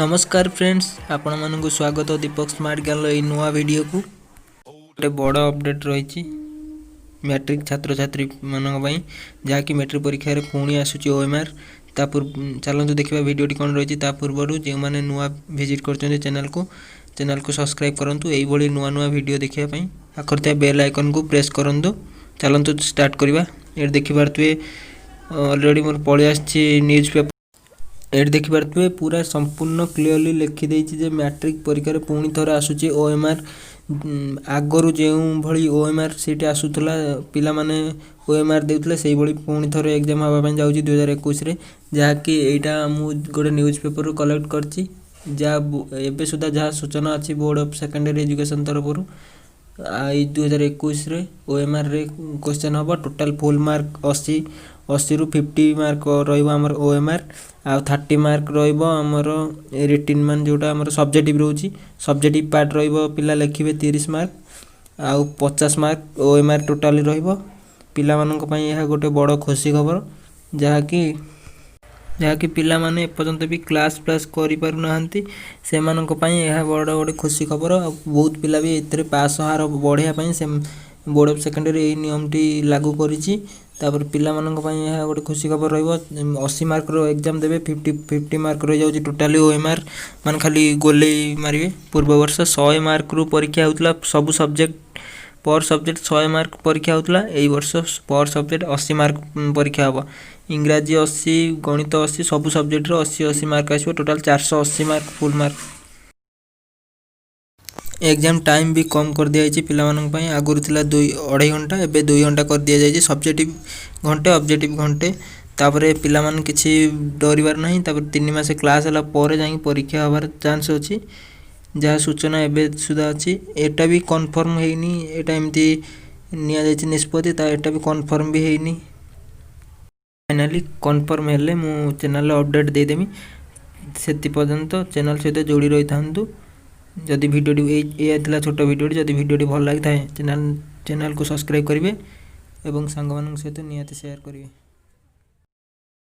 ନମସ୍କାର ଫ୍ରେଣ୍ଡସ୍, ଆପଣମାନଙ୍କୁ ସ୍ୱାଗତ ଦୀପକ ସ୍ମାର୍ଟ ଜ୍ଞାନର ଏଇ ନୂଆ ଭିଡ଼ିଓକୁ। ଗୋଟେ ବଡ଼ ଅପଡ଼େଟ୍ ରହିଛି ମ୍ୟାଟ୍ରିକ୍ ଛାତ୍ରଛାତ୍ରୀମାନଙ୍କ ପାଇଁ, ଯାହାକି ମ୍ୟାଟ୍ରିକ୍ ପରୀକ୍ଷାରେ ପୁଣି ଆସୁଛି ଓଏମ୍ଆର୍। ତା ପୂର୍ବ ଚାଲନ୍ତୁ ଦେଖିବା ଭିଡ଼ିଓଟି କ'ଣ ରହିଛି। ତା ପୂର୍ବରୁ ଯେଉଁମାନେ ନୂଆ ଭିଜିଟ୍ କରୁଛନ୍ତି ଚ୍ୟାନେଲକୁ, ଚ୍ୟାନେଲକୁ ସବସ୍କ୍ରାଇବ୍ କରନ୍ତୁ। ଏଇଭଳି ନୂଆ ନୂଆ ଭିଡ଼ିଓ ଦେଖିବା ପାଇଁ ପାଖରେ ଥିବା ବେଲ୍ ଆଇକନ୍କୁ ପ୍ରେସ୍ କରନ୍ତୁ। ଚାଲନ୍ତୁ ଷ୍ଟାର୍ଟ କରିବା। ଏଠି ଦେଖିପାରୁଥିବେ, ଅଲରେଡ଼ି ମୋର ପଳେଇ ଆସିଛି ନ୍ୟୁଜ୍ ପେପର୍। ଏଠି ଦେଖିପାରୁଥିବେ, ପୁରା ସମ୍ପୂର୍ଣ୍ଣ କ୍ଲିଅରଲି ଲେଖିଦେଇଛି ଯେ ମ୍ୟାଟ୍ରିକ୍ ପରୀକ୍ଷାରେ ପୁଣି ଥରେ ଆସୁଛି ଓଏମ୍ଆର୍। ଆଗରୁ ଯେଉଁଭଳି ଓଏମ୍ଆର୍ ସିଟ୍ ଆସୁଥିଲା, ପିଲାମାନେ ଓଏମ୍ଆର୍ ଦେଉଥିଲେ, ସେଇଭଳି ପୁଣି ଥରେ ଏକ୍ଜାମ୍ ହେବା ପାଇଁ ଯାଉଛି 2021ରେ। ଯାହାକି ଏଇଟା ମୁଁ ଗୋଟେ ନ୍ୟୁଜ୍ ପେପରରୁ କଲେକ୍ଟ କରିଛି। ଯାହା ଏବେ ସୁଦ୍ଧା ଯାହା ସୂଚନା ଅଛି ବୋର୍ଡ଼ ଅଫ୍ ସେକେଣ୍ଡାରୀ ଏଜୁକେସନ୍ ତରଫରୁ, ଏଇ 2021ରେ ଓଏମ୍ଆର୍ରେ କ୍ୱେଶ୍ଚନ୍ ହେବ। ଟୋଟାଲ୍ ଫୁଲ୍ ମାର୍କ 80, 80ରୁ 50 ମାର୍କ ରହିବ ଆମର ଓଏମ୍ଆର୍, ଆଉ 30 ମାର୍କ ରହିବ ଆମର ରିଟିନ୍, ମାନେ ଯେଉଁଟା ଆମର ସବଜେକ୍ଟିଭ୍ ରହୁଛି। ସବଜେକ୍ଟିଭ୍ ପାର୍ଟ ରହିବ, ପିଲା ଲେଖିବେ 30 ମାର୍କ, ଆଉ 50 ମାର୍କ ଓଏମ୍ଆର୍ ଟୋଟାଲି ରହିବ। ପିଲାମାନଙ୍କ ପାଇଁ ଏହା ଗୋଟେ ବଡ଼ ଖୁସି ଖବର, ଯାହାକି ପିଲାମାନେ ଏପର୍ଯ୍ୟନ୍ତ ବି କ୍ଲାସ୍ ଫ୍ଲାସ୍ କରିପାରୁନାହାନ୍ତି, ସେମାନଙ୍କ ପାଇଁ ଏହା ବଡ଼ ଗୋଟେ ଖୁସି ଖବର। ଆଉ ବହୁତ ପିଲା ବି ଏଥିରେ ପାସ୍ ହାର ବଢ଼ାଇବା ପାଇଁ ସେ ବୋର୍ଡ଼ ଅଫ୍ ସେକେଣ୍ଡାରୀ ଏଇ ନିୟମଟି ଲାଗୁ କରିଛି। ତାପରେ ପିଲାମାନଙ୍କ ପାଇଁ ଏହା ଗୋଟେ ଖୁସି ଖବର ରହିବ। 80 ମାର୍କର ଏକ୍ଜାମ୍ ଦେବେ, 50 50 ମାର୍କ ରହିଯାଉଛି ଟୋଟାଲି ଓଏମ୍ଆର୍, ମାନେ ଖାଲି ଗୋଲେଇ ମାରିବେ। ପୂର୍ବ ବର୍ଷ 100 ମାର୍କରୁ ପରୀକ୍ଷା ହେଉଥିଲା, ସବୁ ସବଜେକ୍ଟ, ପର୍ ସବଜେକ୍ଟ 100 ମାର୍କ ପରୀକ୍ଷା ହେଉଥିଲା। ଏଇ ବର୍ଷ ପର୍ ସବଜେକ୍ଟ 80 ମାର୍କ ପରୀକ୍ଷା ହେବ। ଇଂରାଜୀ 80, ଗଣିତ 80, ସବୁ ସବଜେକ୍ଟର 80 80 ମାର୍କ ଆସିବ। Total 480 mark full mark. Exam time ବି କମ୍ କରିଦିଆଯାଇଛି ପିଲାମାନଙ୍କ ପାଇଁ। ଆଗରୁ ଥିଲା ଦୁଇ ଅଢ଼େଇ ଘଣ୍ଟା, ଏବେ 2 ଘଣ୍ଟା କରିଦିଆଯାଇଛି। ସବଜେକ୍ଟିଭ୍ ଘଣ୍ଟେ, ଅବଜେକ୍ଟିଭ୍ ଘଣ୍ଟେ। ତାପରେ ପିଲାମାନେ କିଛି ଡରିବାର ନାହିଁ। ତାପରେ 3 ମାସ କ୍ଲାସ୍ ହେଲା ପରେ ଯାଇକି ପରୀକ୍ଷା ହେବାର ଚାନ୍ସ ଅଛି, ଯାହା ସୂଚନା ଏବେ ସୁଦ୍ଧା ଅଛି। ଏଇଟା ବି କନଫର୍ମ ହେଇନି, ଏଇଟା ଏମିତି ନିଆଯାଇଛି ନିଷ୍ପତ୍ତି, ତା ଏଇଟା ବି କନଫର୍ମ ବି ହେଇନି। ଫାଇନାଲି କନଫର୍ମ ହେଲେ ମୁଁ ଚ୍ୟାନେଲରେ ଅପଡ଼େଟ୍ ଦେଇଦେମି। ସେଥି ପର୍ଯ୍ୟନ୍ତ ଚ୍ୟାନେଲ୍ ସହିତ ଯୋଡ଼ି ରହିଥାନ୍ତୁ। ଯଦି ଭିଡ଼ିଓଟି, ଏଇ ଏଇଆ ଥିଲା ଛୋଟ ଭିଡ଼ିଓଟି। ଯଦି ଭିଡ଼ିଓଟି ଭଲ ଲାଗିଥାଏ, ଚ୍ୟାନେଲକୁ ସବସ୍କ୍ରାଇବ୍ କରିବେ ଏବଂ ସାଙ୍ଗମାନଙ୍କ ସହିତ ନିହାତି ସେୟାର କରିବେ।